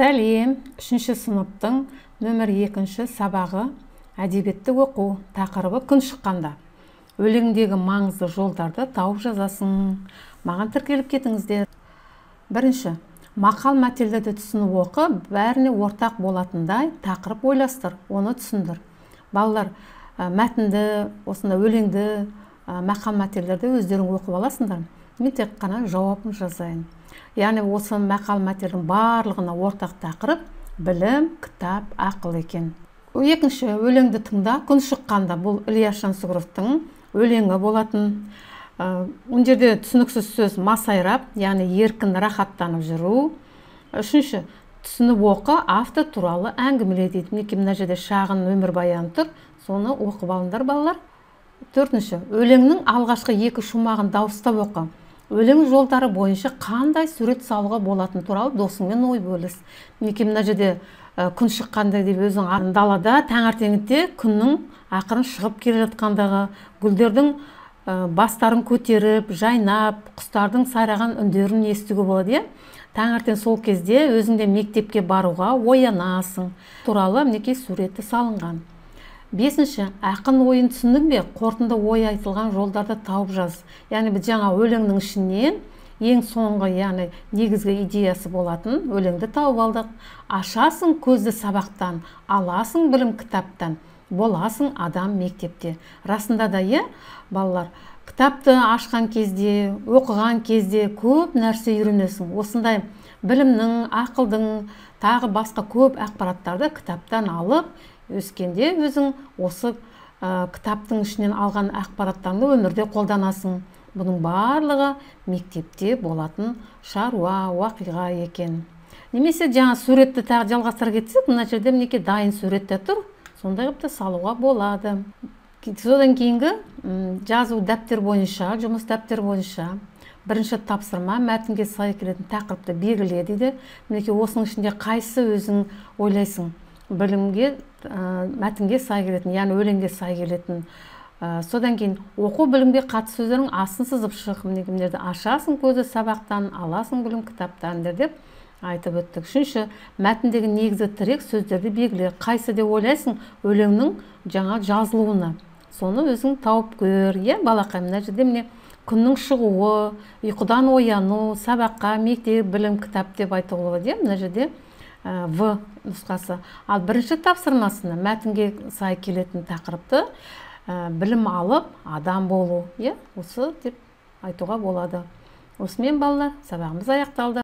Сәлем, 3-ші сыныптың нөмір 2-ші сабағы әдебиетті оқу, тақырыбы күн шыққанда. Өлеңдегі маңызды жолдарды тауып жазасың. Маған тіркеліп кетіңіздер. Бірінші, мақал мәтелдерді түсініп оқы, бәріне ортақ болатындай тақырып ойластыр, оны түсіндір. Балалар, мәтінді, осында өлеңді, мақал мәтелдерді өздерің оқып аласыңдар. Мен тек қана жауабын жазайын. Яғни осы мақал мәтелдің барлығына ортақ тақырып білім, кітап, ақыл екен. Екінші, өлеңді тыңда, күн шыққанда. Бұл Ілияс Жансүгіровтың өлеңі болатын. Ол жерде түсініксіз сөз масайрап, яғни еркін рахаттанып жүру. Үшінші, түсініп оқы, автор туралы әңгімеле дейді. Мінекей мына жерде шағын өмірбаян тұр, соны оқып алыңдар балалар. Төртінші, өлеңнің алғашқы екі шумағын дауыстап оқы. Өлең жолдары бойынша қандай сурет салуға болатын туралы досыңмен ой бөліс. Мінекей мына жерде күн шыққанда деп өзің далада таңертеңгіде күннің ақырын шығып келе жатқандағы, гүлдердің бастарын көтеріп, жайнап, құстардың сайраған үндерін естуге болады, иә? Таңертең сол кезде өзің де мектепке баруға оянасың. Туралы мінекей суреті салынған. Бесінші, ақын ойын түсіндің бе? Қорытынды ой айтылған жолдарды тауып жаз. Яғни біз жаңа өлеңнің ішінен ең соңғы, яғни негізгі идеясы болатын өлеңді тауып алдық. Ашасың көзді сабақтан, аласың білім кітаптан, боласың адам мектепте. Расында да, иә, балалар, кітапты ашқан кезде, оқыған кезде көп нәрсе үйренесің. Осындай білімнің, ақылдың, тағы басқа көп ақпараттарды кітаптан алып, өскенде өзің осы кітаптың ішінен алған ақпараттарды өмірде қолданасың. Бұның барлығы мектепте болатын шаруа, уақиға екен. Немесе жаңа суретті тағы жалғастыра кетсек, мына жерде мінекей дайын суретте тұр, сондай қылып та салуға болады. Содан кейінгі жазу дәптер бойынша, жұмыс дәптер бойынша бірінші тапсырма мәтінге сай келетін тақырыпты белгіле дейді. Мінекей осының ішінде қайсы өзің ойлайсың? Білімге, мәтінге сай келетін, яғни өлеңге сай келетін. Содан кейін оқу білімге қатысты сөздердің астын сызып шық. Мінекей мына жерде ашасың көзді сабақтан, аласың білім кітаптан деп айтып өттік. Үшінші, мәтіндегі негізгі тірек сөздерді белгіле. Қайсы деп ойлайсың өлеңнің жаңа жазылуына? Соны өзің тауып көр, иә, балақай. Мына жерде міне күннің шығуы, ұйқыдан ояну, сабаққа, мектеп, білім, кітап деп айтуға болады, иә, мына жерде В нұсқасы. Ал бірінші тапсырмасына мәтінге сай келетін тақырыпты білім алып, адам болу, иә, осы деп айтуға болады. Осымен балалар, сабағымыз аяқталды.